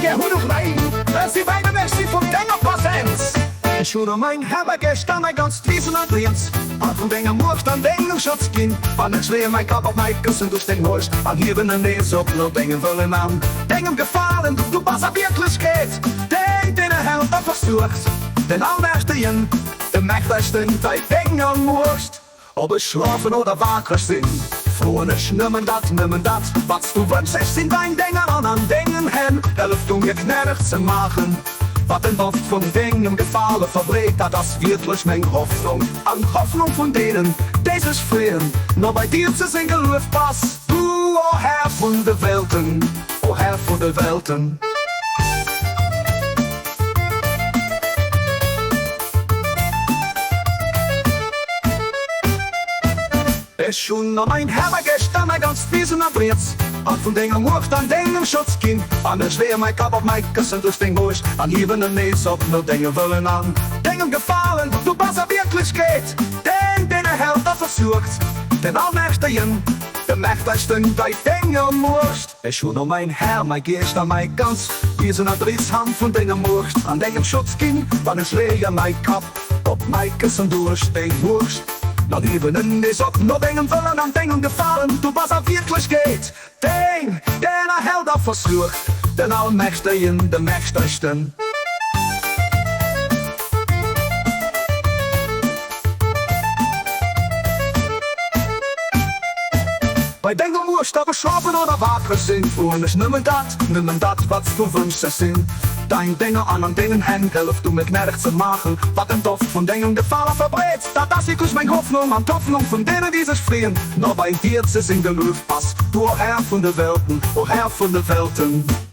gär hunn och méi. Merci Wäin a Merci vun denger Präsenz. Ech hunn a mein Här mäi Geescht a mäi ganzt Wiesen an Rieds an vun denger Muecht an dengem Schutz ginn. An ech leeë mäi Kapp op mäi Këssen duerch deng Muecht an hiewen en nees op no dengem Wëllen an dengem Gefalen. Du bass a Wierklechkeet deen, deen e hält a versuergt, den Allmächtegen, de Mächtegsten bei denger Muecht. Ob ech schlofen oder wakreg sinn, froen ech nëmmen dat, nëmmen dat, wat s du wënschs. Ech sinn dein Dénger an an dengen Hänn, hëllef du mir gnädeg ze maachen, wat den Doft vun dengem Gefale verbreet. Dat ass wierklech meng Hoffnung an d'Hoffnung vun deenen, déi sech freeën, no bei dir ze sinn. Gelueft bass du, o Här vun de Welten, o Här vun de Welten. Ech hunn a mein Här mäi Geescht a mäi ganzt Wiesen erbreet, an vun denger Muecht an dengem Schutz ginn, an ech leeë mäi Kapp op mäi Këssen duerch deng Muecht an hiewen en nees op no dengem Wëllen an dengem Gefalen. Du bass a Wierklechkeet deen, deen erhält a versuergt, den Allmächtegen, de Mächtegsten bei denger Muecht. Ech hunn, o mäin Här, mäi Geescht a mäi ganz Wiesen a Driss Hand vun denger Muecht an dengem Schutz ginn, wann ech leeë mäi Kapp op mäi Këssen duerch deng Muecht, dann hiewen en nees op no dengem Wëllen an dengem Gefalen. Du bass a Wierklechkeet deen, deen erhält a versuergt, den Allmächtegen, de Mächtegsten. Bei denger Muecht a beschlofen oder wakreg sinn, froen ech nëmmen dat, nëmmen dat, wat s du wënschs. Ech sinn dein Dénger an an dengen Hänn hëllef du mir gnädeg ze maachen, wat den Doft vun dengem Gefale verbreet. Dat ass wierklech meng Hoffnung an d'Hoffnung vun deenen, déi sech freeën, no bei dir ze sinn. Gelueft bass du, o Här vun de Welten, o Här vun de Welten.